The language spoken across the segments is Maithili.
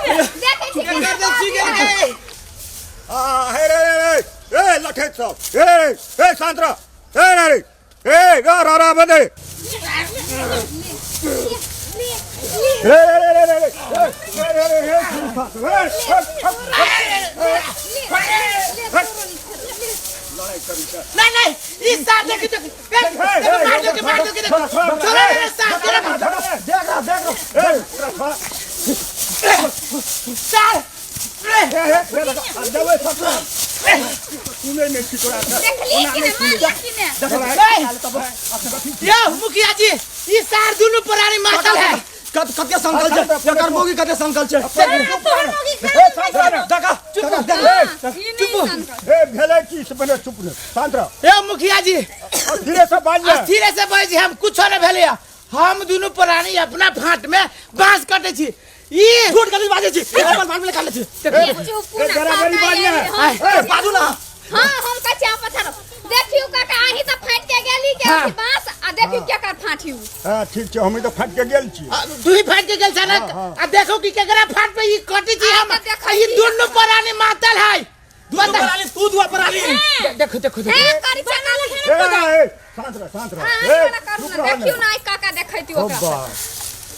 देखै छी केकर देल छुई गेल गे आ हे रे रे रे ए लठैत सब ए ए शांत रह ए रे रे ए गा रा रा बदे रे रे रे रे रे रे रे रे रे लड़ाई करी छै नहीं नहीं ई सार देखी तो मार दो के मार दो के छोड़ो रे सार के देख रहा देख रहा ए छोड़ा सार ए ए देबै सब सुनै नहि छी तोरा देखली कि ने मारलक कि ने यो मुखिया जी ई सार दुनू प्राणी मातल है कत कते संकल छै एकर मौगी कते संकल छै तोहर मौगी खा देखा चुप ई चुप। नहीं संकल ए भेलै की से पहिने चुप ने शांत रह ए मुखिया जी धीरे से बाज ले धीरे से बज हम कुछ नहीं भेलै हम दुनू प्राणी अपना फाट में बांस कटे छी ई झूठ गलत बाजै छी अपन भाग में निकालै छी चुप ए ना बराबरी काका बाज ले ये ए बाजू ना हां हम कच्चा पत्थर देखियो काका अहीं तऽ फाटि के गेली के हाँ। अथी बांस आ देखियो केकर फाटियो हां ठीक छै हम तऽ फाट के गेल छी तू ही फाट के गेल छ ना आ देखो कि केकरा फाट पे ई कटी छी हम आ, तऽ देखै आ ई छी। दुनू प्राणी मातल है दुआ पराली तू दुआ पराली देखो देखो देखो हे करी छै काका ए ए शांत रह शांत रह अहाँ ए बड़ा करू चुप ना रह देखियो ना आई काका देखैती ओ ओकरा बा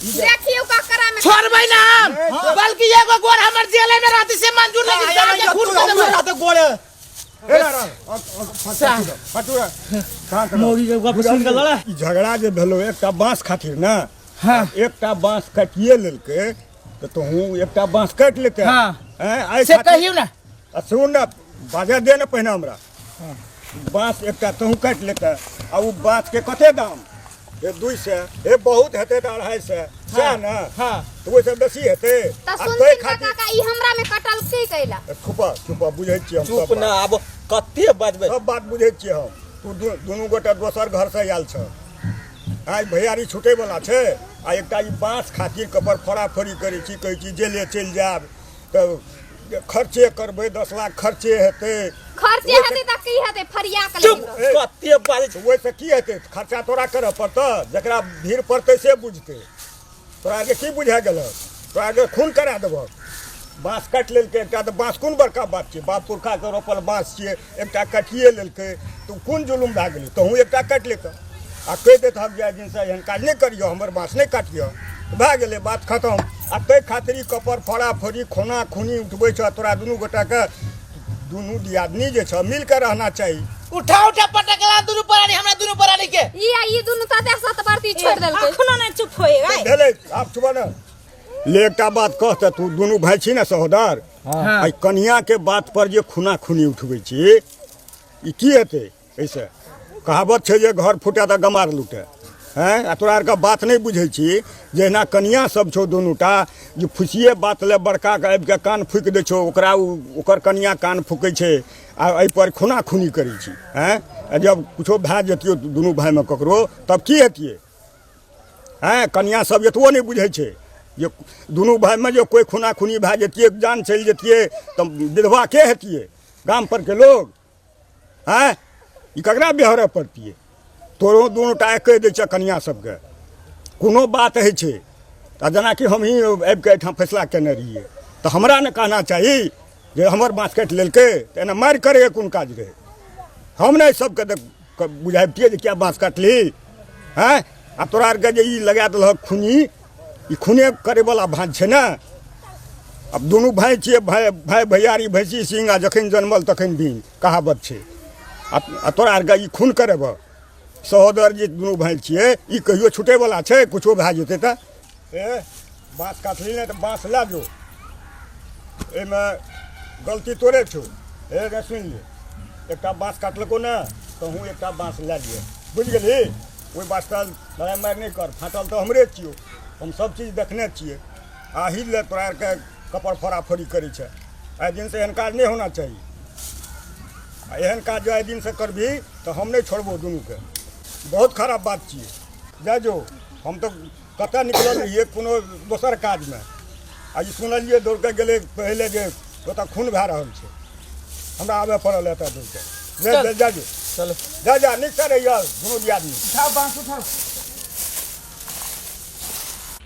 देखियो काकरा में छोड़बै ना हम बल्कि एगो गोर हमर जेले में रहती से मंजूर नहीं सार के खून कर देबै रात गोड़े ए रा रा फटू शांत रह मौगी के गप सुन के लड़ा ई झगड़ा जे भेलो एकटा बांस खातिर ना हां एकटा बांस काटिए लेलकै तऽ तोहूँ एकटा बांस काटि लेते हाँ। हैं आइ से खातिर- कहियो ना आ सुन ना बाजा दे ना पहिने हमरा बाँस एकटा तहूँ काटि लेते आ ओ बाँसके कते दाम हे 200 हे बहुत हेतै तऽ 250 सएह ने हाँ। तऽ ओहिसँ बेसी हेतै तऽ आ सुनथिन ताहि काका खातिर का ई हमरा में कटल की कैला चुप चुप बुझै छियै हम चुप सब ना बात। आब कते बजबै सब बात बुझै छियै हम तू दुनू गोटा दोसर घरसँ आयल छह आइ भैयारी छुटैवला छै आ एकटा ई बाँस खातिर कपर फोड़ा फोड़ी करै छी कहै छी जेले चलि जायब तऽ खर्चे करबै 10 लाख खर्चे हेतै। खर्चे हेतै तऽ की हेतै, फरिया के चुप। लेबै। ए। कते बाजै छै। ओहिसँ की हेतै? खर्चा तोरा करऽ पड़तऽ। जकरा भीड़ पड़तै से बुझतै। तोरा आरके की बुझा गेलह? तोरा आरके खून करा देबह। बाँस काटि लेलकै एकटा तऽ बाँस कोन बड़का बात छै? बाप पुरखाके रोपल बाँस छियै। एकटा काटिए लेलकै तऽ कोन जुलुम भए गेलै? तहूँ एकटा काटि लेतह आ कहि देतहक जे आइ दिनसँ एहन काज नहि करियह, हमर बाँस नहि काटियह, भए गेलै बात खतम। आ ताहि खातिर ई कपर फोड़ा फोड़ी खोना खूनी उठबै छह। तोरा दुनू गोटाके दुनू दियादनी जे छह मिल कऽ रहना चाही। उठा उठा पटकला दुनू प्राणी हमरा दुनू प्राणी के। ई आ ई दुनू तते सतबरती छोड़ि देलकै। अखनो नहि चुप होए गाय। भेलै आब चुप ने। ले एकटा बात कह तऽ, तू दुनू भाय छी ने सहोदर? हाँ। एहि कनियाके बात पर जे खूना खूनी उठबै छी ई की हेतै एहिसँ? कहावत छै जे घर फूटे तऽ गमार लूटे। हैं आ तोरा आरके बात नहि बुझै छी। जहिना कनिया सब छौ दुनूटा जे फुसिए बात लए बड़काके आबिके कान फूकि दै छौ, ओकरा ओ ओकर कनिया कान फूकै छै आ एहिपर खूना खूनी करै छी। हैं आ जब कुछो भए जतियौ दुनू भायमे ककरो तब की हेतियै? हैं कनिया सब एतबो नहि बुझै छै जे दुनू भायमे जे कोइ खूना खूनी भए जतियै, जान चलि जतियै तऽ विधवा के हेतियै? गाम परके लोग। आँय ई ककरा बिहरऽ पड़तियै? तोरो दुनू टा कहि दै छै कनिया सबके कोनो बात होइ छै तऽ जेनाकि हमही आबिके एहिठाम फैसला केने रहियै तऽ हमरा ने कहना चाही जे हमर बाँस काटि लेलकै तऽ एना मारि करैके कोन काज रहै? हम ने सबके तऽ बुझाबितियै जे किया बाँस काटली। आँय आ तोरा आरके जे ई लगा देलहक खूनी, ई खूने करैवला भाँज छै ने। आब दुनू भाय छियै, भाय भाय भैयारी भैंसी सिंह आ जखन जनमल तखन भी कहावत छै। आ तोरा आरके ई खून करेबह। सहोदर जे दुनू भाय छियै ई कहियो छुटैवला छै? कुछो भए जेतै तऽ ए बाँस काटली ने तऽ बाँस लए जो, एहिमे गलती तोरे छौ। हे रे सुनि ले, एकटा बाँस काटलको ने तहूँ एकटा बाँस लए लिअ, बुझि गेलही? ओहि वास्ते लड़ाइ मारि नहि कर। फाटल तऽ हमरे छियौ, हम सब चीज देखने छियै। आही ले तोरा आरके कपड़ फोड़ा फोड़ी करै छै। आइ दिनसँ एहन काज नहि होना चाही। आ एहन काज जो आइ दिनसँ करबही तऽ हम नहि छोड़बौ दुनूके। बहुत खराब बात छियै। जा जो, हम तऽ कतऽ निकलल रहियै कोनो दोसर काजमे आ ई सुनलियै दौड़ कऽ गेलै पहिले जे ओतऽ खून भए रहल छै, हमरा आबय पड़ल एतऽ दौड़ कऽ। जा जा, जा जो। चलो। जा जा, नीकसँ रहियऽ दुनू दियादनी। उठाओ बांस उठाओ।